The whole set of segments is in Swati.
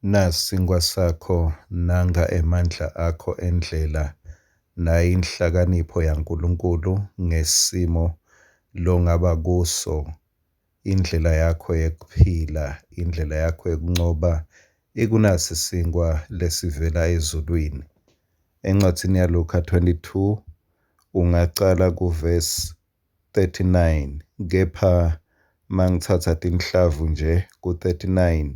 Nasi sinkhwa sakho, nankha emandla akho endlela, nayi inhlakanipho yaNkulunkulu ngesimo longaba kuso, indlela yakho yekuphila, indlela yakho yekuncoba ikunasi sinkhwa lesivela ezulwini. Encwadzini yaLukha 22 ungacala kuvesi 39 kepha mangitsatsa tinhlavu nje ku-39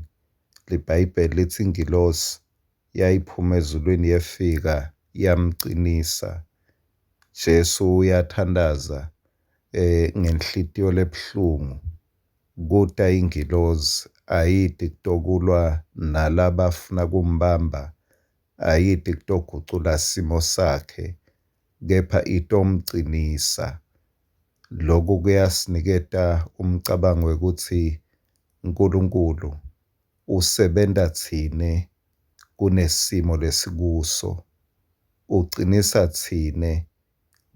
liBhayibheli litsi ingilosi yayiphuma ezulwini yefika yamcinisa. Jesu uyathandaza ngenhlitiyo lebuhlungu kuta ingilozi ayiti kutokulwa nalabafuna kumbamba ayiti kutogucula simo sakhe kepha itomcinisa. Loku kuyasiniketa umcabango wekutsi Nkulunkulu usebenta tsine kunesimo lesikuso, ucinisa tsine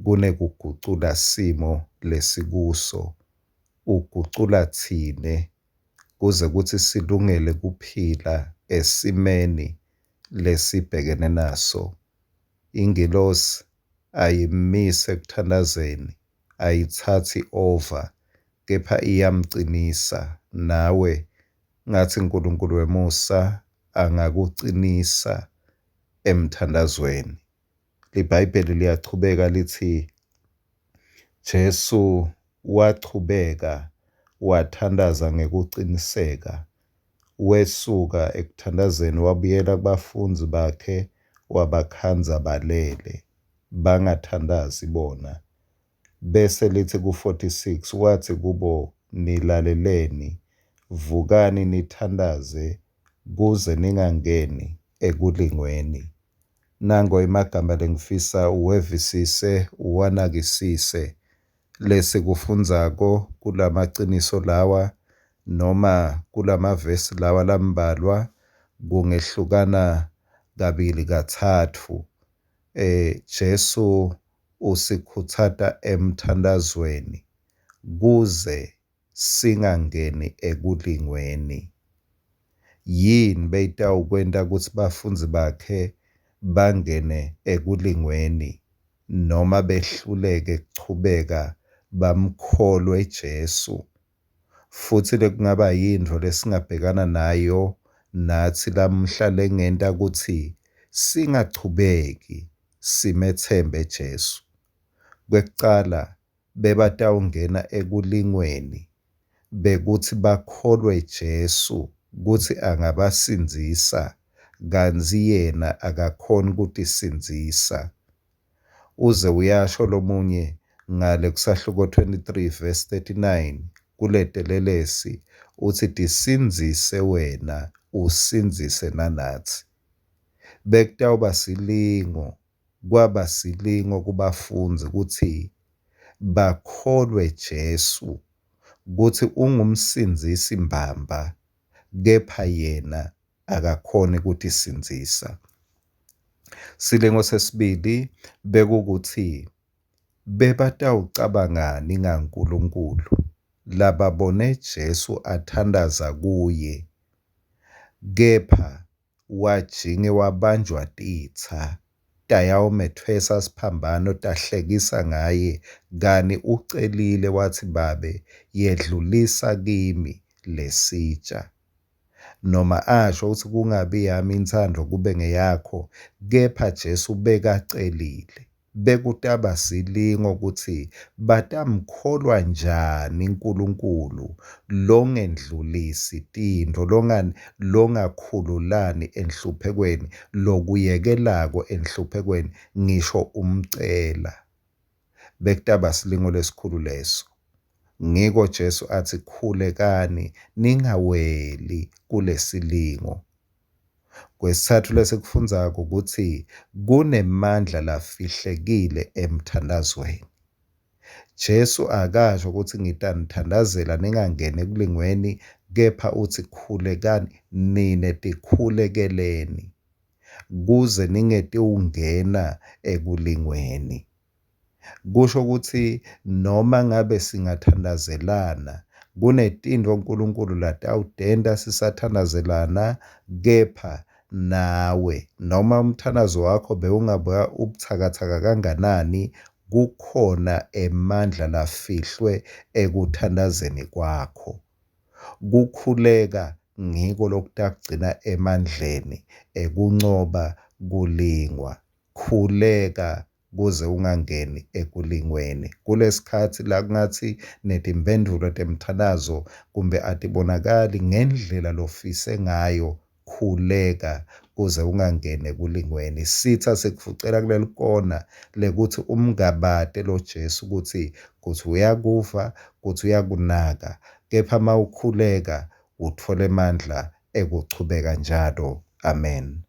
kunekugucula simo lesikuso, ugucula tsine kuze kutsi silungele kuphila esimeni lesibhekene naso. Ingilosi ayimise ekuthandazeni, ayitsatsi over kepha iyamcinisa. Nawe ngatsi Nkulunkulu wemusa angakucinisa emthandazweni. LiBhayibheli liyachubeka litsi Jesu wachubeka wathandaza ngekuciniseka. Wesuka ekuthandazeni wabuyela kubafundzi bakhe wabakhandza balele, bangathandazi bona. Bese litsi ku-46 watsi kubo, nilaleleni, vukani nithandaze kuze ningangeni ekulingweni. Nango emagama lengifisa uwevisise uwanakisise lesikufundzako kulamaciniso lawa noma kulamavesi lawa lambalwa kungehlukana kabili katsatfu. Jesu usikhutsata emthandazweni kuze singangeni ekulingweni. Yini beyitawukwenta kutsi bafundzi bakhe bangene ekulingweni noma behluleke kuchubeka bamkholwe Jesu? Futsi lekungaba yintfo lesingabhekana nayo natsi lamuhla lengenta kutsi singachubeki simetsembe Jesu. Kwekucala, bebatawungena ekulingweni bekutsi bakholwe Jesu kutsi angabasindzisa kantsi yena akakhoni kutisindzisa. Uze uyasho lomunye ngale kusahluko 23 verse 39 kuletelelesi utsi tisindzise wena usindzise nanatsi. Bekutawuba silingo kwaba silingo kubafundzi kutsi bakholwe Jesu kutsi ungumsindzisi mbamba kepha yena akakhoni kutisindzisa. Silingo sesibili bekukutsi bebatawucabangani ngaNkulunkulu lababone Jesu athandaza kuye kepha wajinge wabanjwa titsa tayawumetfwesa siphambano tahlekisa ngaye kani ucelile watsi babe yedlulisa kimi lesitsha noma asho kutsi kungabi yami intsandvo kube ngeyakho kepha Jesu bekacelile bekutaba silingo kutsi batamkholwa njani Nkulunkulu longendlulisi tintfo longakhululani enhluphekweni lokuyekelako enhluphekweni ngisho umcela. Bekutaba silingo lesikhulu leso. Ngiko Jesu atsi khulekani ningaweli kulesilingo. Kwesitsatfu lesikufundzako kutsi kunemandla lafihlekile emthandazweni. Jesu akasho kutsi ngitanithandazela ningangeni ekulingweni kepha utsi khulekani nine tikhulekeleni kuze ningetiwungena ekulingweni. Kusho kutsi noma ngabe singathandazelana Kunetintfo Nkulunkulu latawutenta sisathandazelana, kepha nawe noma umthandazo wakho bewungabe ubutsakatsaka kanganani, kukhona emandla lafihlwe ekuthandazeni kwakho. Kukhuleka ngiko lokutakugcina emandleni ekuncoba kulingwa. Khuleka kuze ungangeni ekulingweni. Kulesikhatsi la kungatsi netimphendvulo temthandazo kumbe atibonakali ngendlela lofise ngayo, khuleka kuze ungangeni ekulingweni. Sitsa sikufucela kulelikona lekutsi umngabate lo Jesu kutsi kutsi uyakuva, kutsi uyakunaka, kepha mawukhuleka utfola emandla ekuchubeka njalo. Amen.